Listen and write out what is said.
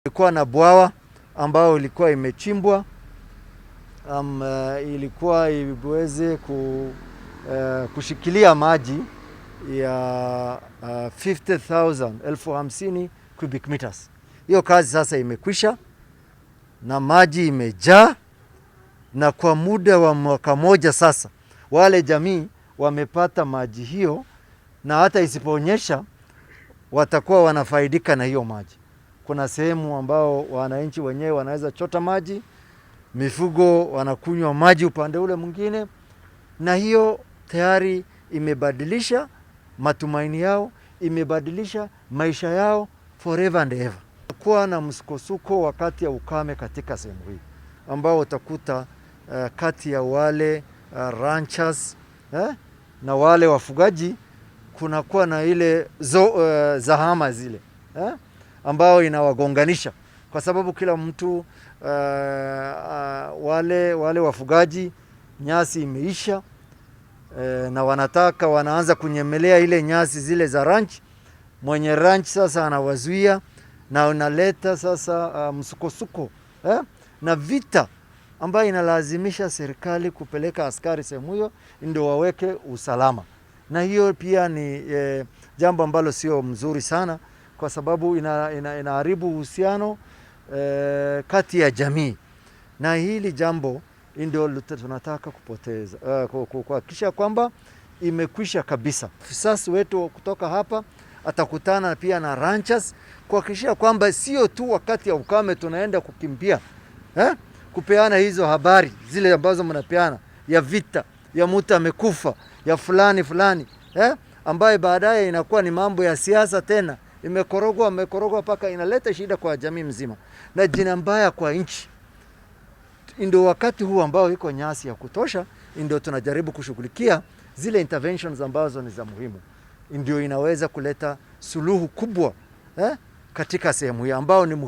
Kulikuwa na bwawa ambayo ilikuwa imechimbwa, ilikuwa iweze kushikilia maji ya 50,000, 50,000 cubic meters. Hiyo kazi sasa imekwisha na maji imejaa, na kwa muda wa mwaka moja sasa wale jamii wamepata maji hiyo, na hata isiponyesha watakuwa wanafaidika na hiyo maji. Kuna sehemu ambao wananchi wenyewe wanaweza chota maji, mifugo wanakunywa maji upande ule mwingine, na hiyo tayari imebadilisha matumaini yao, imebadilisha maisha yao forever and ever. Kuwa na msukosuko wakati ya ukame katika sehemu hii ambao utakuta kati ya wale ranchers na wale wafugaji kunakuwa na ile zahama zile ambao inawagonganisha kwa sababu kila mtu wale wafugaji nyasi imeisha na wanataka wanaanza kunyemelea ile nyasi zile za ranch. Mwenye ranch sasa anawazuia na unaleta sasa msukosuko na vita ambayo inalazimisha serikali kupeleka askari sehemu hiyo ndio waweke usalama, na hiyo pia ni jambo ambalo sio mzuri sana kwa sababu inaharibu uhusiano kati ya jamii, na hili jambo ndio tunataka kupoteza kuhakikisha kwamba imekwisha kabisa. Afisa wetu kutoka hapa atakutana pia na ranchers kuhakikisha kwamba sio tu wakati ya ukame tunaenda kukimbia kupeana hizo habari zile ambazo mnapeana ya vita ya mtu amekufa ya fulani fulani ambaye baadaye inakuwa ni mambo ya siasa tena, imekorogwa amekorogwa mpaka inaleta shida kwa jamii mzima na jina mbaya kwa nchi. Ndio wakati huu ambao iko nyasi ya kutosha, ndio tunajaribu kushughulikia zile interventions ambazo ni za muhimu, ndio inaweza kuleta suluhu kubwa katika sehemu hii ambao ni muhimu.